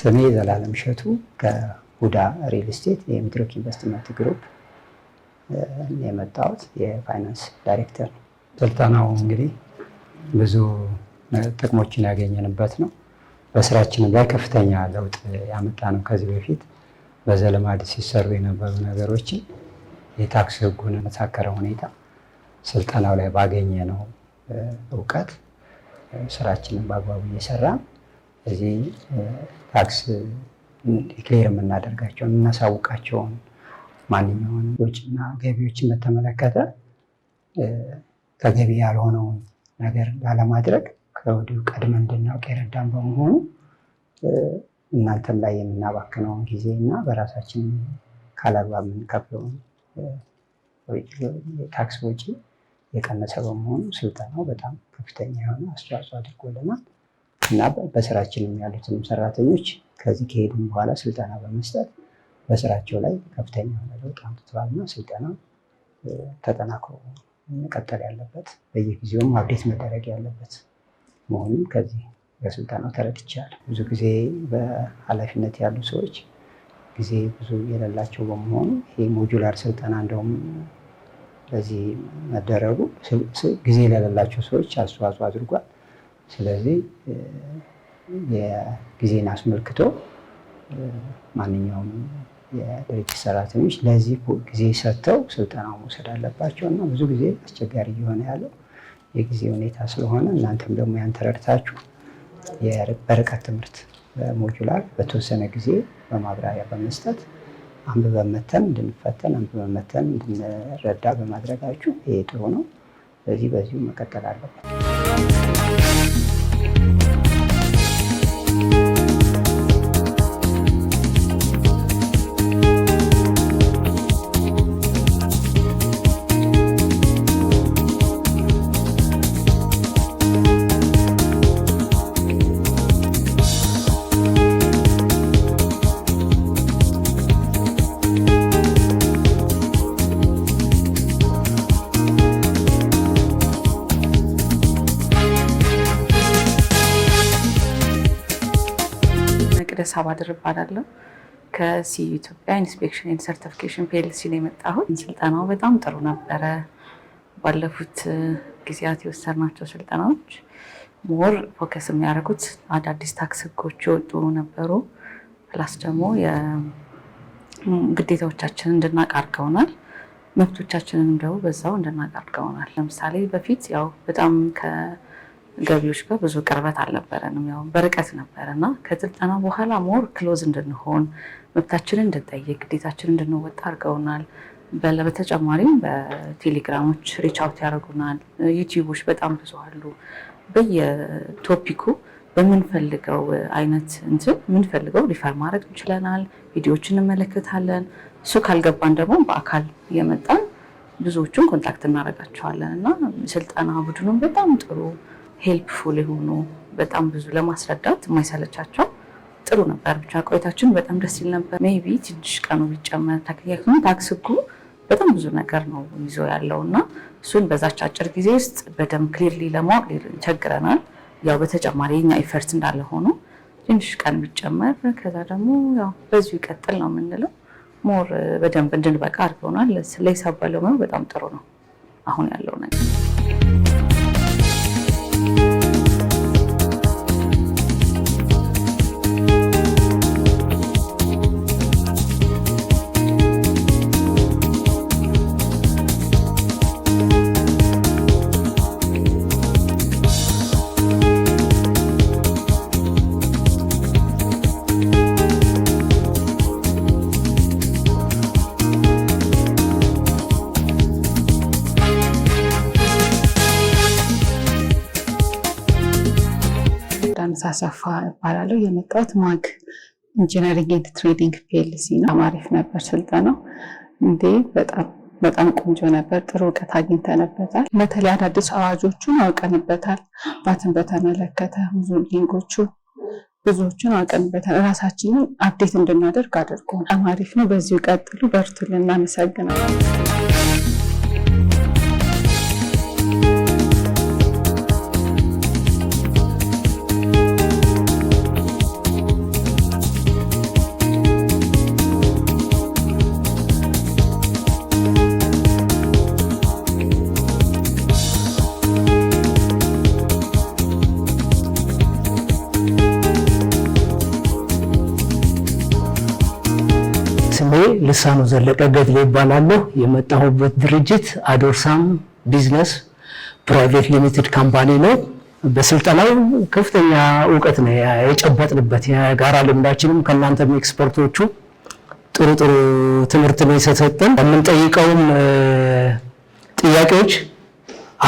ስሜ ዘላለም እሸቱ ከሁዳ ሪል ስቴት የሚድሮክ ኢንቨስትመንት ግሩፕ የመጣሁት የፋይናንስ ዳይሬክተር ነው። ስልጠናው እንግዲህ ብዙ ጥቅሞችን ያገኘንበት ነው። በስራችንም ላይ ከፍተኛ ለውጥ ያመጣ ነው። ከዚህ በፊት በዘልማድ ሲሰሩ የነበሩ ነገሮችን የታክስ ሕጉን መሳከረ ሁኔታ ስልጠናው ላይ ባገኘነው እውቀት ስራችንን በአግባቡ እየሰራን እዚህ tax declare የምናደርጋቸውን የምናሳውቃቸውን ማንኛውንም ወጪና ገቢዎችን በተመለከተ ተገቢ ያልሆነውን ነገር ላለማድረግ ከወዲሁ ቀድመን እንድናውቅ የረዳን በመሆኑ እናንተም ላይ የምናባክነውን ጊዜ እና በራሳችን ካላግባብ የምንከፍለውን ታክስ ወጪ የቀነሰ በመሆኑ ስልጠናው በጣም ከፍተኛ የሆነ አስተዋጽኦ አድርጎልናል እና በስራችንም ያሉትንም ሰራተኞች ከዚህ ከሄድን በኋላ ስልጠና በመስጠት በስራቸው ላይ ከፍተኛ የሆነ ለውጥ አምጥተዋል እና ስልጠና ተጠናክሮ መቀጠል ያለበት፣ በየጊዜውም update መደረግ ያለበት መሆኑን ከዚህ በስልጠናው ተረድቻለሁ። ብዙ ጊዜ በኃላፊነት ያሉ ሰዎች ጊዜ ብዙ የሌላቸው በመሆኑ ይሄ modular ስልጠና እንደውም በዚህ መደረጉ ጊዜ ለሌላቸው ሰዎች አስተዋጽኦ አድርጓል። ስለዚህ የጊዜን አስመልክቶ ማንኛውም የድርጅት ሰራተኞች ለዚህ ጊዜ ሰጥተው ስልጠናው መውሰድ አለባቸው እና ብዙ ጊዜ አስቸጋሪ እየሆነ ያለው የጊዜ ሁኔታ ስለሆነ እናንተም ደግሞ ያን ተረድታችሁ በርቀት ትምህርት በ modular በተወሰነ ጊዜ በማብራሪያ በመስጠት አንብበን መተን እንድንፈተን፣ አንብበን መተን እንድንረዳ በማድረጋችሁ ይሄ ጥሩ ነው። በዚህ በዚሁ መቀጠል አለበት። መቅደስ አባድር እባላለሁ። ከ CU ኢትዮጵያ Inspection and Certification PLC ነው የመጣሁት። ስልጠናው በጣም ጥሩ ነበረ። ባለፉት ጊዜያት የወሰድናቸው ስልጠናዎች more focus የሚያደርጉት አዳዲስ ታክስ ህጎች የወጡ ነበሩ። Plus ደግሞ ግዴታዎቻችንን እንድናውቅ አድርገውናል። መብቶቻችንንም ደግሞ በዛው እንድናውቅ አድርገውናል። ለምሳሌ በፊት ያው በጣም ከገቢዎች ጋር ብዙ ቅርበት አልነበረንም፣ ያው በርቀት ነበረ እና ከስልጠና በኋላ more close እንድንሆን፣ መብታችንን እንድንጠይቅ፣ ግዴታችንን እንድንወጣ አድርገውናል። በተጨማሪም በቴሌግራሞች reach out ያደርጉናል። ዩቲዩቦች በጣም ብዙ አሉ። በየ topic ኩ በምንፈልገው አይነት እንትን የምንፈልገው refer ማድረግ እንችለናል። ቪዲዮዎች እንመለከታለን። እሱ ካልገባን ደግሞ በአካል የመጣን ብዙዎቹን contact እናደርጋቸዋለን እና ስልጠና ቡድኑን በጣም ጥሩ helpful የሆኑ፣ በጣም ብዙ ለማስረዳት የማይሰለቻቸው፣ ጥሩ ነበር። ብቻ ቆይታችን በጣም ደስ ይል ነበር። Maybe ትንሽ ቀኑ ቢጨመር፣ ምክንያቱም ታክስ ህጉ በጣም ብዙ ነገር ነው ይዞ ያለው እና እሱን በዛች አጭር ጊዜ ውስጥ በደንብ clearly ለማወቅ ቸግረናል። ያው በተጨማሪ የኛ effort እንዳለ ሆኖ ትንሽ ቀን ቢጨመር፣ ከዛ ደግሞ ያው በዚሁ ይቀጥል ነው የምንለው። More በደንብ እንድንበቃ አድርገውናል። ለሂሳብ ባለሙያው በጣም ጥሩ ነው አሁን ያለው ነገር። ዳንስ አሰፋ እባላለሁ። የመጣሁት ማግ Engineering and Trading PLC ነው። አሪፍ ነበር ስልጠናው። እንዴ በጣም በጣም ቆንጆ ነበር። ጥሩ እውቀት አግኝተንበታል። በተለይ አዳዲስ አዋጆቹን አውቀንበታል። ቫትን በተመለከተ ብዙ link ኦቹ ብዙዎቹን አውቀንበታል። ራሳችንን update እንድናደርግ አድርጎ አሪፍ ነው። በዚሁ ቀጥሉ፣ በርቱልን። እናመሰግናለን። ስሜ ልሳኑ ዘለቀ ገድሌ ይባላለሁ። የመጣሁበት ድርጅት አዶርሳም Business Private Limited Company ነው። በስልጠናው ከፍተኛ እውቀት ነው የጨበጥንበት። የጋራ ልምዳችንም ከእናንተም expert ኦቹ ጥሩ ጥሩ ትምህርት ነው የተሰጠን። የምንጠይቀውም ጥያቄዎች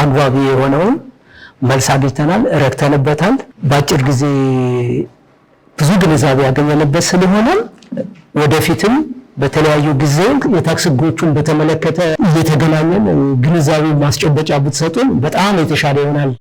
አግባቢ የሆነውን መልስ አግኝተናል፣ ረክተንበታል። በአጭር ጊዜ ብዙ ግንዛቤ ያገኘንበት ስለሆነ ወደፊትም በተለያዩ ጊዜ የታክስ ሕጎቹን በተመለከተ እየተገናኘን ግንዛቤ ማስጨበጫ ብትሰጡን በጣም የተሻለ ይሆናል።